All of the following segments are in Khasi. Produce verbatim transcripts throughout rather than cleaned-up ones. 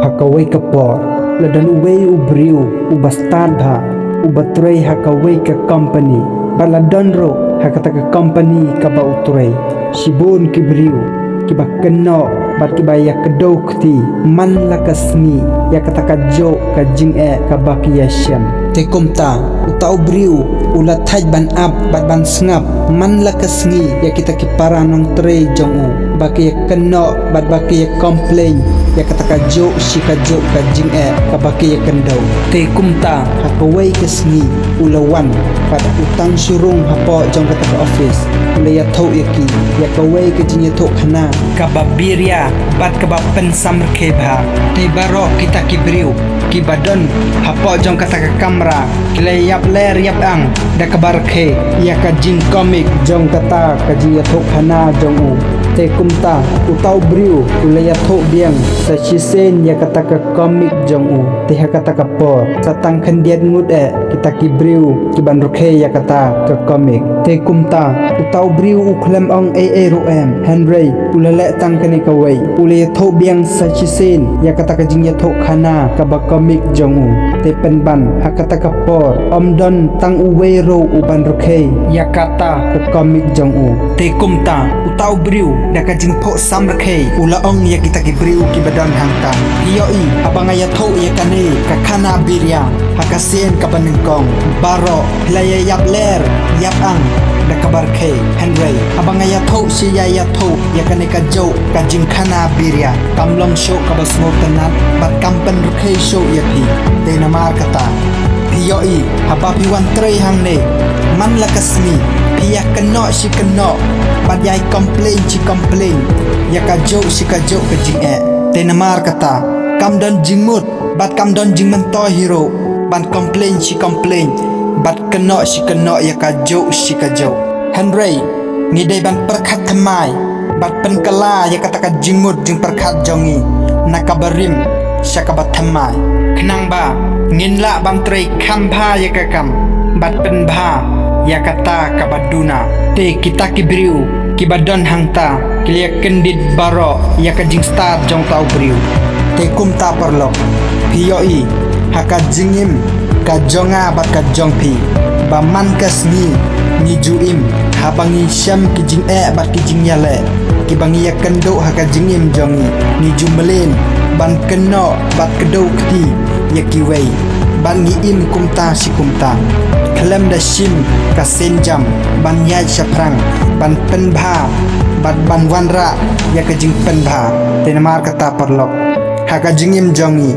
Ha kawei ka por, la don uwei u briew uba stad bha, uba trei ha kawei ka company. Bad la don ruh ha kata ka company kaba u trei shibun ki briew kiba kynnoh bad kiba ïa kdew kti man la ka sngi ïa kata ka jok ka jingeh kaba ki ïa shem. Te kumta, uta u briew u la thait ban ap bad ban sngap man la ka sngi ïa kita ki para nongtrei jong u ba ki ïa kynnoh bad ba ki ïa complain ïa kata ka jok shi ka jok ka jingeh kaba ki ïa kyndew. Te kumta, ha kawei ka sngi u la wan bad u tang shu rung hapoh jong kata ka office. U la ïathuh ïa ki ïa kawei ka jingïathuh khana kaba biria bad kaba pynsamrkhie bha. Te baroh kita ki briew kiba don hapoh jong kata ka kamra ki la ïap ler ïap ang da kaba rkhie ïa ka jingcomic jong kata ka jingïathuh khana jong u. Te kumta, uta u briew u la ïathuh biang sa shisien ïa kata ka comic jong u. Te ha kata ka por, sa tang khyndiat ngut eh kita ki briew kiban rkhie ïa kata ka comic. Te kumta, uta u briew u khlem ong ei ei ruh em, hynrei u la leh tang kane kawei. U la ïathuh biang sa shisien ïa kata ka jingïathuh khana kaba comic jong u. Te pynban, ha kata ka por, ym don tang uwei ruh uban rkhie ïa kata ka comic jong u. Te kumta, uta u briew da ka jingphohsam rkhie u la ong ïa kita ki briew kiba don hangta, phi ïohi, haba nga ïathuh ïa kane ka khana biria ha ka sien kaba nyngkong, baroh phi la ïa ïap ler ïap ang da kaba rkhie. Hynrei haba nga ïathuh shi ïa ïathuh ïa kane ka jok ka jingkhana biria, kam long shuh kaba sngewtynnat bad kam pynrkhie shuh ïa phi. Te namar kata, phi ïohi, haba phi wan trei hangne man la ka sngi, phi ïa kynnoh shi kynnoh bad ïa complain shi complain ïa ka jok shi ka jok ka jingeh. Te namar kata, kam don jingmut bad kam don jingmyntoi hi ruh ban complain shi complain bad kynnoh shi kynnoh ïa ka jok shi ka jok. Hynrei ngi dei ban pyrkhat thymmai bad pynkylla ïa kata ka jingmut jingpyrkhat jong ngi na kaba rim sha kaba thymmai, khnang ba ngin lah ban trei kham bha ïa ka kam bad pynbha ïa kata kaba duna. Te kita ki briew kiba don hangta ki la ïa kyndit baroh ïa ka jingstad jong uta u briew. Te kumta paralok, phi ïohi, ha ka jingim ka jong nga bad ka jong phi, ba man ka sngi ngi ju im, haba ngi shem ki jingeh bad ki jingïaleh kiba ngi ïa kynduh ha ka jingim jong ngi, ngi ju mlien ban kynnoh bad kdew kti ïa kiwei, bad ngi im kumta shi kumta. Khlem da shim ka sienjam ban ïaid shaphrang ban pynbha bad ban wanrah ïa ka jingpynbha. Te namar kata paralok, ha ka jingim jong ngi,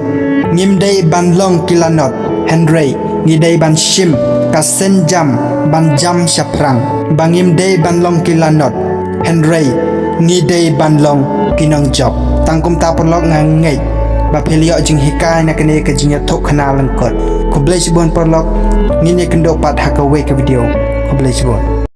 ngim dei ban long ki lanot, hynrei ngi dei ban shim ka sienjam ban jam shaphrang, ba ngim dei ban long ki lanot, hynrei ngi dei ban long ki nongjop. Tang kumta paralok, nga ngeit ba phi la ïoh jinghikai na kane ka jingïathuh khana lyngkot. Khublei shibun paralok, ngin ïa kynduh pat ha kawei ka video. Khublei shibun.